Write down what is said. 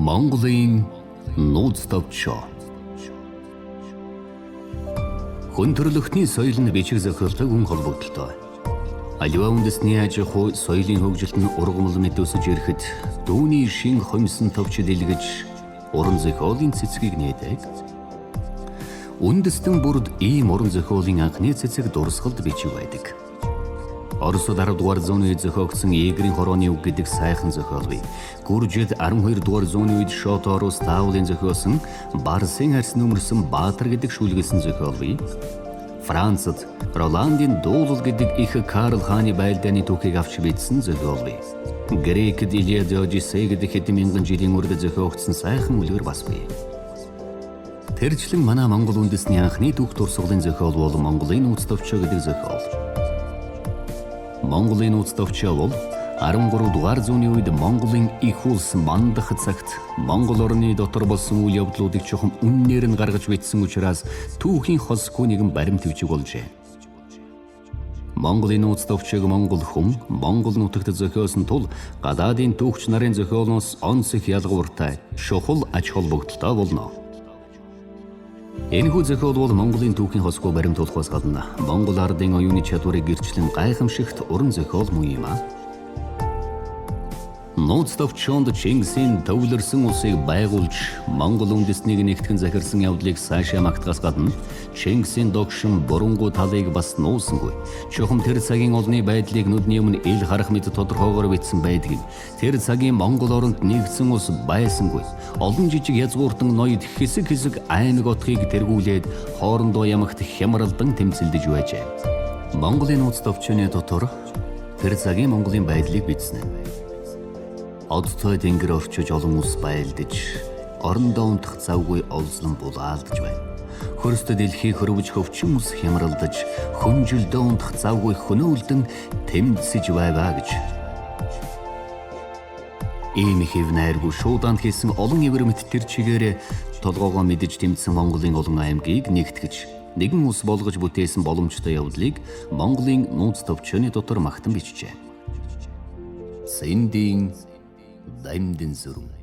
Монголын нууц товчоо. Хүн төрөлхтний соёл нь бичиг зохиолтой гүн холбогдолтой. Аливаа үндэсний аж ахуй соёлын хөгжилт нь ургамал мэт өсөж ирэхэд дүүний шин хомсон товч дэлгэж уран зохиолын цэцгийг нээдэг. Үндэстэн бүрд ийм уран зохиолын анхны цэцэг дурсгалд бичиг байдаг. Оросд 10 дугаар зууны үед зохиогдсон Игрийн хорооны үг гэдэг сайхан зохиол бий. Гүржид 12 дугаар зууны үед Шоторо Стаулын зохиосон Барсын арьс нүмерсэн Баатар гэдэг шүлгэлсэн зохиол бий. Францад Роландын дуулал гэдэг их Карл хааны байлдааны түүхийг авч бичсэн зохиол бий. Грекэд Илиад Одиссей гэдэг хэдэн мянган жилийн өмнө зохиогдсон сайхан үлгэр бас бий. Тэрчлэн манай Монгол үндэсний анхны түүх дурсгалын зохиол бол Монголын нууц товчоо гэдэг зохиол. Монголын нууц товчоо бол 13 дугаар зууны үед Монголын их улс мандах цагт Монгол орны дотор болсон үйл явдлуудыг чухам үннээр нь гаргаж бичсэн учраас түүхийн хосгүй нэгэн баримт бичиг болжээ. Монголын нууц товчийг монгол хүн Монгол нутагт зохиосон тул гадаадын түүхч нарын зохиолноос онц их ялгууртай чухал ач холбогдолтой болно. Энэхүү зохиол бол Монголын түүхийн хосгүй баримт болохоос гадна Монгол ардын оюуны чадварыг гэрчлэн гайхамшигт уран зохиол мөн юм а. Нууц товчоонд Чингисийн төвлөрсөн улсыг байгуулж Монгол үндэснийг нэгтгэн захирсан явдлыг цаашаа магтахаас гадна Чингисийн догшин бурунгуй талыг бас нуусангүй. Чухам тэр цагийн олны байдлыг нүдний өмнө ил харах мэт тодорхойгоор бичсэн байдгийг. Тэр цагийн Монгол оронд нэгдсэн улс байсангүй. Олон жижиг язгууртан ноёд хэсэг хэсэг аймаг отхийг тэргүүлээд хоорондоо ямагт хямралдан тэмцэлдэж байжээ. Монголын нууц товчооны дотор тэр цагийн Монголын байдлыг бичсэн. Одтой тэнгэр орчиж олон улс байлдаж, орондоо унтах завгүй олзлон булаалдаж байна. Хөрстө дэлхий хөрвж хөвчин ус хямралдаж, хөнжилдөө унтах завгүй хөнөөлдөн тэмцэж байваа гэж. Ийм их хэв найргүй шуудаанд хийсэн олон ивэр мэт тэр чигээр толгоогоо мэдэж тэмцсэн Монголын олон аймгийг нэгтгэж, нэгэн улс болгож бүтээсэн боломжтой явдлыг Монголын нууц товчооны дотор магтан бичжээ. Сэндийн дамдын зүрх.